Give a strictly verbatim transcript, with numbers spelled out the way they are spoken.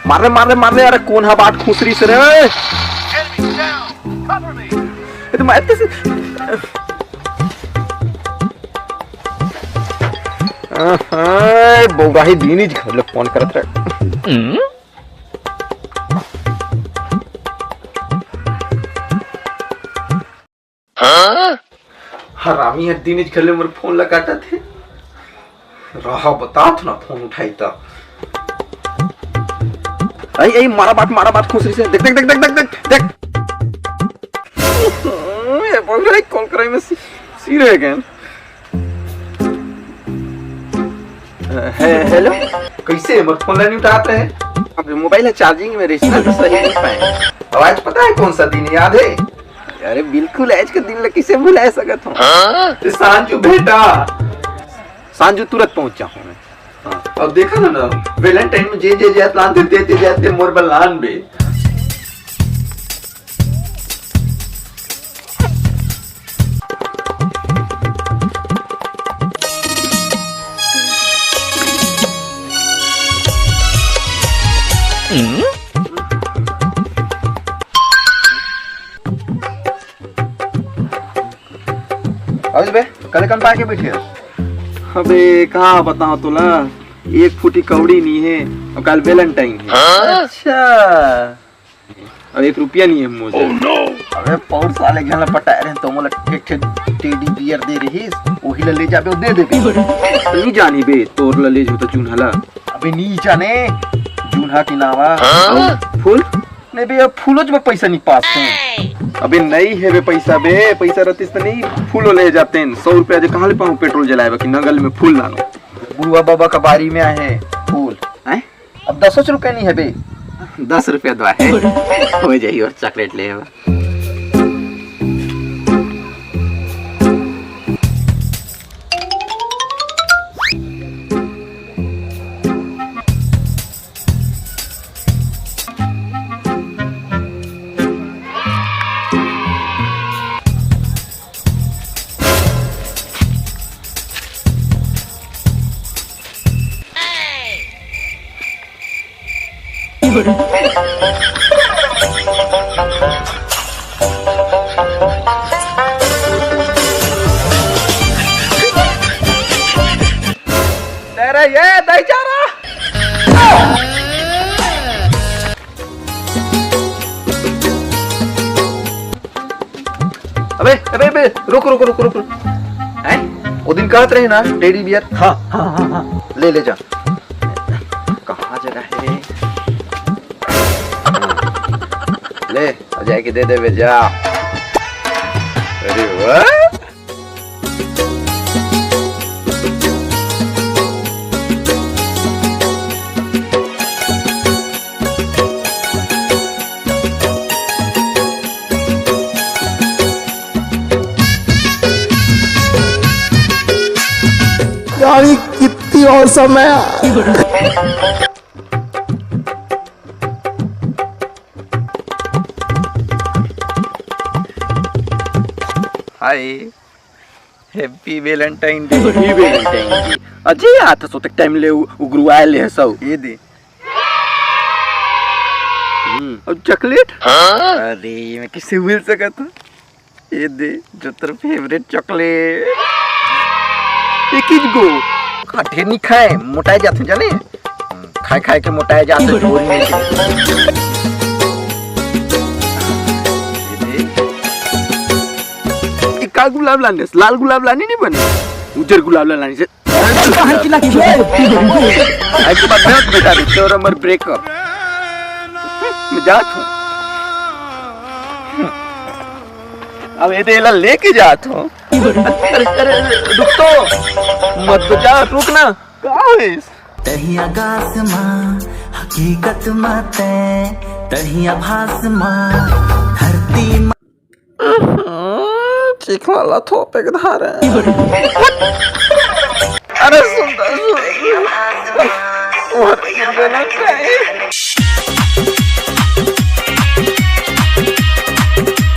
मार रे, मार रे, मार रे, अरे कोन हा बाट खुसरिस रे? ये तो मारते से। आहा, बौराही दिनिज घर ले फोन करत रहे। हरामी ह दिनिज घर ले मोर फोन ला काटत हे। रहा, बतात ना, फोन उठाई त। आई, आई, मारा बाट, मारा बाट, खुसरिस हे। देख, देख, देख। ए, बोल रहा है, कॉल कराई में सी, सी रह गए। हे-, हेलो, कइसे मोर फोन ला नहीं उठात रहे? अब मोबाइल ह चार्जिंग में रहिस ना, तो सही नहीं पाए। अब आज पता है कौन सा दिन याद है? अरे बिल्कुल, आज के दिन ला किसे भुला सकत हूँ? हाँ? ते सांझू बेटा। सांझू तुरंत पहुंच जाऊँ मैं। हाँ, अब देखा ना, ना, वैलेंटाइन में जे, जे, जे लानथे, ते, ते, जे, ते मोर बर लान बे। अरे बे, कले कन पाके बैठे हो? अबे, का बताओ तोला, एक फूटी कौड़ी नहीं है, और कल वैलेंटाइन है। अच्छा। अब एक रुपया नहीं है मुझे। अबे, पौर साले घर ला पटाए रहे, तो मोला एक ठे टेडी बियर दे रहीस, वही ला ले जाबे, वो दे देबे। नहीं जानी बे, तोर ला ले जो तो जून हला। अबे, नहीं जाने, जून हा की नावा। हाँ? फूल? नहीं बे, अब फूलोच में पैसा नहीं पास है। अबे नहीं है बे पैसा बे, पैसा रहतीस त नहीं फूलो ले जाते हैं। सौ रुपया जे कहाँ ले पाऊँ पेट्रोल जलाए बा कि नंगल में फूल लानो। बुढ़वा बाबा का बारी में आए हैं फूल। हैं? अब दसोच रुपया नहीं है बे। दस रुपया दवा है, हो जाई और चॉकलेट ले आवा। तेरा ये दही चारा। अबे, अबे, अबे, रुक, रुक, रुक, रुक, रुक। हैं? वो दिन कहत रहे ना, टेडी बियर? हाँ, हाँ, हाँ, हाँ। ले, ले जा। कहाँ जगह है रे? ले, अब जाके दे दे बे, जा। अरे वाह। यार, ये कितनी औसम है यार। Hi, happy Valentine day. Happy Valentine day. Ajay, आता सोते टाइम ले उ-, उग्रवाए ले हसौ। ये दे। हम्म। और चॉकलेट? अरे, मैं किसे भूल सकता हूँ? ये दे, जो तेरा फेवरेट चॉकलेट। एक ही गो। हाँ, ढेर नहीं खाए, मोटाए जाते जाने। खाए खाए के मोटाए जाते, ढोरी नहीं के। ये दे। ये का गुलाब लाने? लाल गुलाब लानी नहीं बने, उजर गुलाब लानी से। आज के बाद मत बेटा रे, तोर हमर ब्रेकअप। मैं जात हूँ। अब ये दे ला लेके जात हूँ। अरे, अरे, अरे, रुक तो। मत जा, रुक ना। का होइस? तहिया गास मा, हकीकत मा तै, तहिया भास मा, धरती मा। चिखला ला थोपे के धारे। अरे सुन, सुन।